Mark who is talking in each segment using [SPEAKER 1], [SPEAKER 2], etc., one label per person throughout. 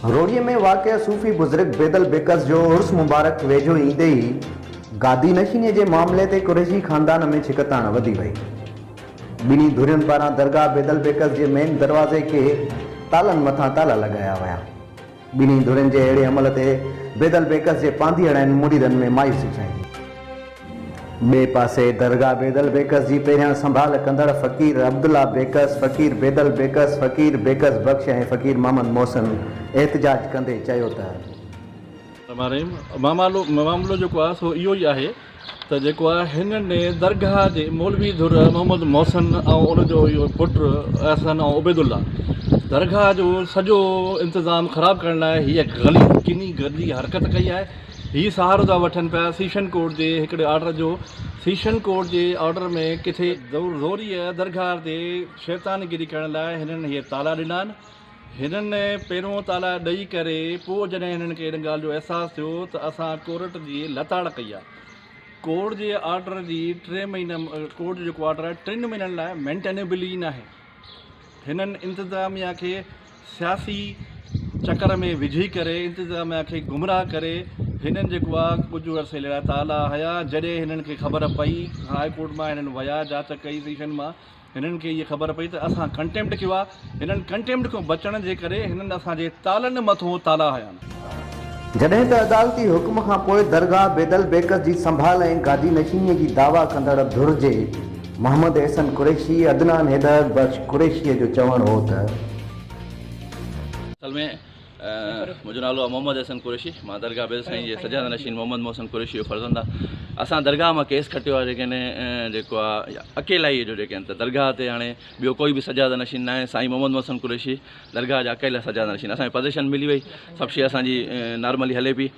[SPEAKER 1] روهڙي ۾ واقع صوفي بزرگ بيدل بيڪس جو عرس مبارڪ ويجهو ايندي ئي گادي نشيني جي معاملي تي قريشي خاندان ۾ ڇڪتاڻ وڌي وئي. ٻنهي ڌرين پاران درگاهه بيدل بيڪس جي مين دروازي کي تالن مٿان تالا لڳايا ويا. ٻنهي ڌرين جي اهڙي عمل تي بيدل بيڪس جي پانڌيئڙن مريدن ۾ مايوسي ڇانئجي. ٻئي پاسي درگاهه بيدل بيڪس جي پهريان سنڀال ڪندڙ فقير عبدالله بيڪس، فقير بيدل بيڪس، فقير بيڪس بخش ۽ فقير محمد محسن احتجاج ڪندي چيو ته.
[SPEAKER 2] معاملو معاملو جيڪو آهي سو اهو ئي آهي ته جيڪو آهي هنن درگاهه جي مولوي ڌر محمد محسن ۽ ان جو اهو پٽ احسن ۽ عبيدالله درگاهه جو سڄو انتظام خراب ڪرڻ لاء هيء غليظ ڪني گندي حرڪت ڪئي آهي. هي سهارو ٿا وٺن پيا سيشن ڪورٽ جي هڪڙي آرڊر جو سيشن ڪورٽ جي آرڊر ۾ ڪٿي زوريء درگاهه تي شيطان گيري ڪرڻ لاء هنن هي تالا ڏنا آهن هنن پهريون تالا ڏئي ڪري پوء جڏهن هنن کي ان ڳالهه جو احساس ٿيو ته اسان ڪورٽ جي لتاڙ ڪئي آهي ڪورٽ جي آرڊر جي ٽي مهينا ڪورٽ جو جيڪو آرڊر آهي ٽن مهينن لاء مينٽينيبل ئي ناهي هنن انتظاميا کي سياسي چڪر ۾ وجهي ڪري انتظاميا کي گمراهه ڪري هنن جيڪو آ ڪجهه عرصي لاء تالا هنيا جڏهن هنن کي خبر پئي هاء ڪورٽ مان هنن ويا جاچ ڪئي سيشن مان هنن کي هيء خبر پئي ته اسان ڪنٽيمپٽ ڪيو آ هنن ڪنٽيمپٽ کان بچڻ جي ڪري هنن اسان جي تالن مٿو تالا هنيا.
[SPEAKER 1] جڏهن ته عدالتي حڪم کان پوء درگاهه بيدل بيڪس جي سنڀال ۽ گادي نشينيء جي دعويٰ ڪندڙ ڌر جي محمد احسن قريشي، عدنان هدايت بخش قريشيء جو چوڻ هو ته.
[SPEAKER 3] اصل ۾ منهنجو نالو آهي محمد احسن قريشي مان درگاهه بيدل سائين جي سجاده نشين محمد محسن قريشي جو فرزند آهيان اسان درگاهه مان ڪيس کٽيو آهي جيڪڏهن جيڪو آهي اڪيلائي جو جيڪي آهن ته درگاهه تي هاڻي ٻيو ڪوئي به سجاده نشين ناهي سائين محمد محسن قريشي درگاهه جا اڪيلا سجاده نشين اسان کي پزيشن ملي وئي سڀ شي اسان جي نارملي هلي پئي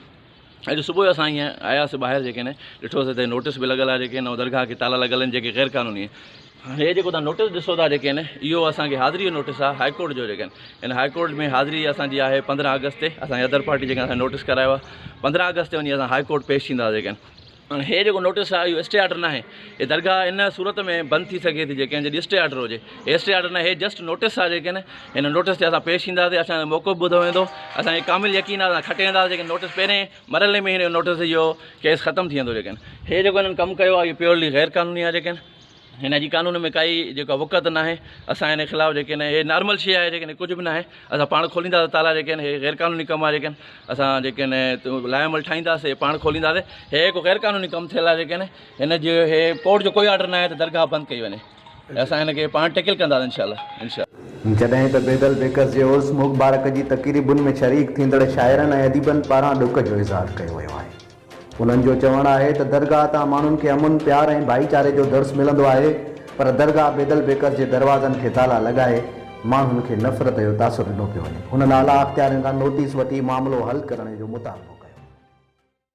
[SPEAKER 3] اڄ صبح جو اسان ائين آياسي ٻاهر جيڪي نه ڏٺوسي ته نوٽس به لڳل آهي جيڪي نه درگاهه کي تالا لڳل آهن جيڪي غير قانوني آهن هي جيڪو تان نوٽس ڏسو ٿا جيڪي نه اهو اسان کي حاضري جو نوٽس آهي هاء ڪورٽ جو جيڪي هن هاء ڪورٽ ۾ حاضري اسان جي آهي 15 آگسٽ تي اسان جي ادر پارٽي جيڪي اسان نوٽس ڪرايو آهي 15 آگسٽ تي وڃي اسان هاء ڪورٽ پيش ٿينداسين جيڪي هاڻي هي جيڪو نوٽيس آهي اهو اسٽي آرڊر ناهي هي درگاهه ان صورت ۾ بند ٿي سگهي ٿي جيڪڏهن جڏهن اسٽي آرڊر هجي هي اسٽي آرڊر ناهي هي جسٽ نوٽيس آهي جيڪڏهن هن نوٽيس تي اسان پيش ٿينداسين اسان جو موقف ٻڌو ويندو اسان کي ڪامل يقين آهي اسان کٽي وينداسين جيڪڏهن نوٽيس پهرين مرحلي ۾ هن نوٽيس جو ڪيس ختم ٿي ويندو جيڪڏهن هي جيڪو هنن ڪم ڪيو آهي اهو پيورلي غير قانوني آهي جيڪڏهن هن جي قانون ۾ ڪائي جيڪا وقعت ناهي اسان هن خلاف جيڪي نه هي نارمل شي آهي جيڪي ڪجهه به ناهي اسان پاڻ کولينداسين تالا جيڪي آهن هي غير قانوني ڪم آهي جيڪي اسان جيڪي آهن لاء عمل ٺاهينداسين پاڻ کولينداسين هي هڪ غير قانوني ڪم ٿيل آهي جيڪي هن جو هي ڪورٽ جو ڪوئي آرڊر ناهي ته درگاهه بند ڪئي وڃي اسان هن کي پاڻ ٽيڪل ڪنداسين انشاء الله انشاء
[SPEAKER 1] جڏهن ته بيدل بيڪس جي عرس مبارڪ جي تقريبن ۾ شريڪ ٿيندڙ شاعرن ۽ اديبن پاران ڏک جو اظهار ڪيو ويو آهي. انهن جو چوڻ آهي ته درگاهه تان ماڻهن کي امن، پيار ۽ ڀائيچاري جو درس ملندو آهي پر درگاهه بيدل بيڪس جي دروازن کي تالا لڳائي ماڻهن کي نفرت جو تاثر ڏنو پيو وڃي. هنن اعليٰ اختيارين کان نوٽيس وٺي معاملو حل ڪرڻ جو مطالبو.